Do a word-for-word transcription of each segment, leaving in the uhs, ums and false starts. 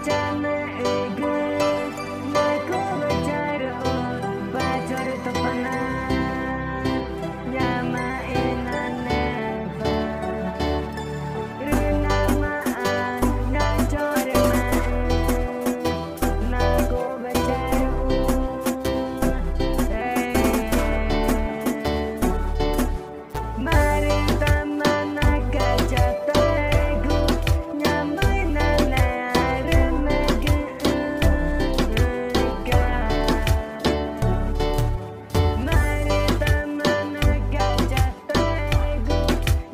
Chamaxü̃gü na cuwa charüxũ, wa chorü Tupana ñoma ĩnaneva. Rü namaã na chorü maxü̃ na cuwa charüxũ, marü tama na cachataegu ñoma ĩnanarü megüxü̃ca̱x. Marü tama na cachataegu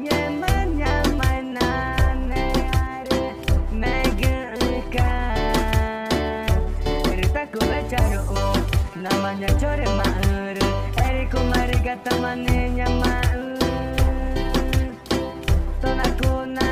ngẽma ñoma ĩnanarü megüxü̃ca̱x. Rü tacuwa charüxũ namaã na chorü maxü̃ rü erü cuma rü ga tama nüxü̃ ñoma maxü̃, tona cuna